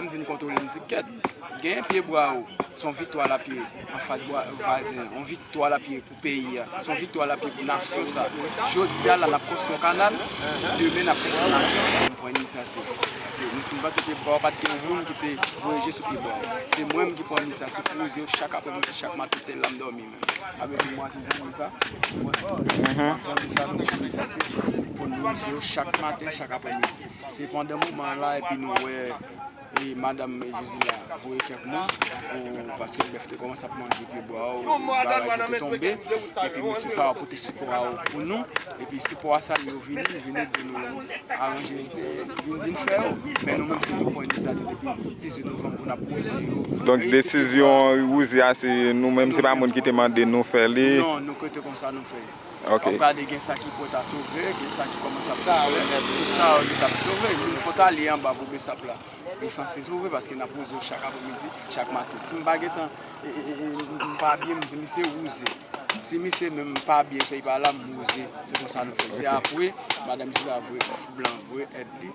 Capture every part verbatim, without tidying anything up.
M vin kontwole, m di, kèt, gen pye bwa yo, se yon viktwa l ap ye anfas vwazen an, yon viktwa l ap ye pou peyi a, se yon viktwa l ap ye pou nasyon sa. Jodi a la, n ap konstwi yon kanal, demen n ap konstwi yon nasyon. M pran inisyativ. Paske nou fin plante pye bwa, pa t gen yon moun ki te voye je sou pye bwa. Se mwen menm ki pran inisyativ pou wouze yo chak aprèmidi, chak maten, se la m dòmi menm. Avèk yon mwa ki zanmi sa, mwa ki zanmi sa, nou pran inisyativ pou nou wouze yo chak maten, chak aprèmidi. Se pandan moman la, epi nou wè e madanm Jozila voye kèk moun pou, paske bèf te kòmanse ap manje pye bwa yo, bagay yo te tonbe, epi mesye sa yo pote sipò a yo pou nou, epi sipò a sa yo vini, vin ede nou aranje, e, vin, vin fè yo. Men nou menm se nou pran inisyativ depi dizuit novanm pou n ap wouze yo. Donk, desizyon wouze a, se nou menm, se pa moun ki te mande nou fè li? Non, nou kwete konsa nou fè. Ok. W ap gade gen sa ki prèt a sove, gen sa ki kòmanse ap sove, tout sa yo yo t ap sove. Moun fwontalye anba pou Besap la. Yo sanse sove paske n ap wouze yo chak aprèmidi, chak maten. Si m pa gentan, e, e, e, e, m pa byen, m di misye wouze. Si misye menm pa byen, swa li pa la, m wouze. Se konsa nou fè. Se apre, madanm Jila voye blan, voye èd li,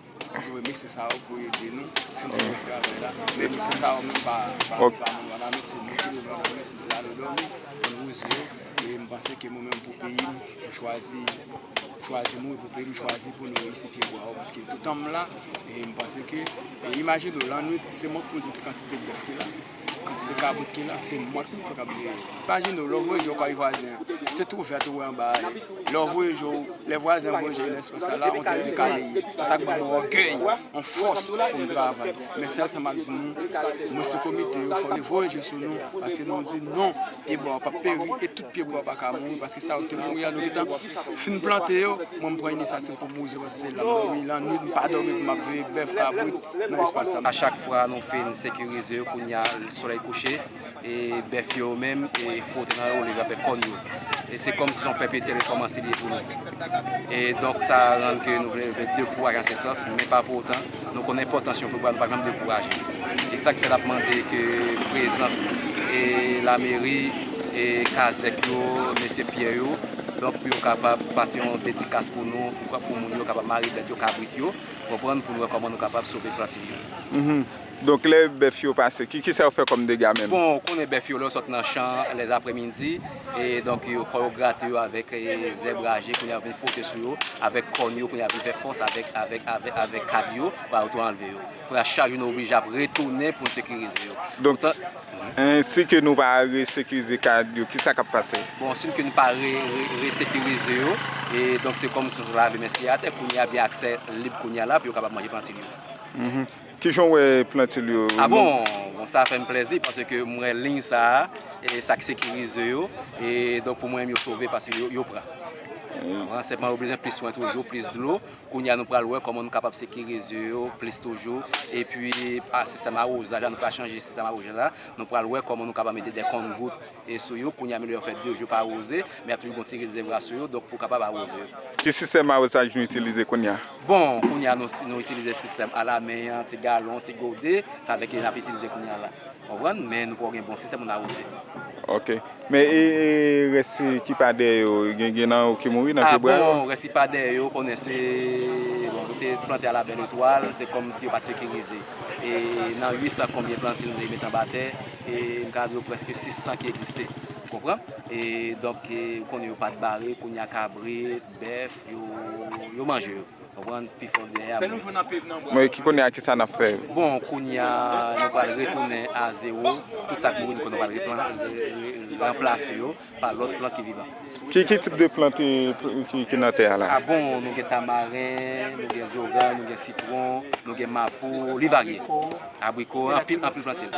voye mesye sa yo pou ede nou fin fè rès travay la. Men mesye sa yo menm pa, pa, pa moun Wanament, se nou ki moun Wanament, la nou dòmi, pou nou wouze yo. E m panse ke mwen menm pou peyi m, m chwazi, m chwazi mouri pou peyi m, m chwazi pou nou reyisi pye bwa yo, paske toutan m la, e m panse ke, e imajine w, lannwit, se mwen k pou di w ki kantite bèf ki la, kantite kabrit ki la, se mwen ki se k ap veye. Imajine w, lè w voye je w kay vwazen an, se tou vèt ou wè anba a ye. Lè w voye je w, lè vwazen an voye je nan espas sa la, on tèl dekale ye. Se sa k ban mwen ògèy, on fòs pou m travay. Men sèl sa m ap di nou, mesye komite yo, fò nou voye je sou nou, paske nou di non. Pye bwa yo p ap peri, e tout pye bwa yo pa ka mouri, paske sa yo te mouri a, nou gentan fin plante yo. Mwen, m pran inisyativ pou m wouze, paske se la m dòmi, lannwit, m pa dòmi pou m ap veye bèf, kabrit nan espas sa. A chak fwa nou fin sekirize yo, kounye a, solèy kouche, e bèf yo menm, e fwote nan yo, leve avèk kòn yo. E se kòmsi se yon pèpetyèl rekòmanse li ye pou nou. E donk, sa rann ke nou vle, vle dekouraje an se sans, men pa pou otan, nou konnen enpòtans yo pou bwa, nou pa janm dekouraje. E sa k fè n ap mande ke prezans e lameri, e kazèk yo, mesye Pyè yo, donk pou yo kapab pase yon dedikas pou nou, pou, pou moun yo kapab mare bèt yo, kabrit yo, konprann, pou nou wè kòman nou kapab sove plantil yo. Mhm. Donk, lè bèf yo pase, ki, kisa yo fè kòm dega menm? Bon, ou konnen bèf yo, lè yo sot nan chan, lèzaprèmidi, e donk, yo, kò yo grate yo avèk, e, zèb raje, kounye a yo vin fwote sou yo, avèk kòn yo, kounye a vin fè fòs avèk, avèk, avèk, avèk kad yo, pou yo tou anlve yo. Kounye a, chak jou nou oblije ap retounen pou n sekirize yo. Donk, poutan, ensi ke nou pa resekirize kad yo, kisa k ap pase? Bon, si ke nou pa re, re, resekirize yo, e donk, se kòmsi nou lave men sye atè, kounye a, gen aksè lib kounye a la, pou yo kapab manje plantil yo. Mhm. Kijan w wè plantil yo? A bon, bon, sa fè m plèzi paske m wè liy sa a, e sa k sekirize yo, e donk pou mwen, yo sove paske yo, yo pran. Pran, sèlman yo bezwen plis swen toujou, plis dlo. Kounye a, nou pral wè kòman nou kapab sekirize yo plis toujou. Epi, a sistèm awozaj la, nou pral chanje sistèm awozaj la. Nou pral wè kòman nou kapab mete de konngout e sou yo, kounye a, menm lè yo fè de jou pa awoze, men y ap toujou gen yon ti rezèvwa sou yo, donk pou kapab awoze yo. Ki sistèm awozaj nou itilize kounye a? Bon, kounye a, nou, nou itilize sistèm alamen an, ti galon, ti gode, sa avèk yo n ap itilize kounye a la. Konprann? Men nou poko gen bon sistèm pou n awoze. Ok. Men e, e rès ki pa dèyè yo, gen, gen nan yo ki mouri nan pye bwa yo? A bon, rès ki pa dèyè yo, konnen se, bon, nou te plante a la Bèl Etwal, se kòmsi yo pa t sekirize. E nan uit san konbyen plantil nou te met anba tè, e m ka di w prèske sis san ki egziste. Konprann? E donk, e, ou konnen yo pa t bare, kounye a kabrit, bèf, yo, yo manje yo. Konprann? Pifò dèyè a mouri. Men ki kounye a, kisa n ap fè? Bon, kounye a, nou pral retounen a zewo. Tout sa k mouri, nou konnen nou pral replan-, re-, re-, ranplase yo pa lòt plant ki vivan. Ki, ki tip de plant, e, ki, ki nan tè a la? A bon, nou gen tamaren, nou gen zoranj, nou gen sitwon, nou gen mapo, li varye. Abriko, anpil, anpil plantil.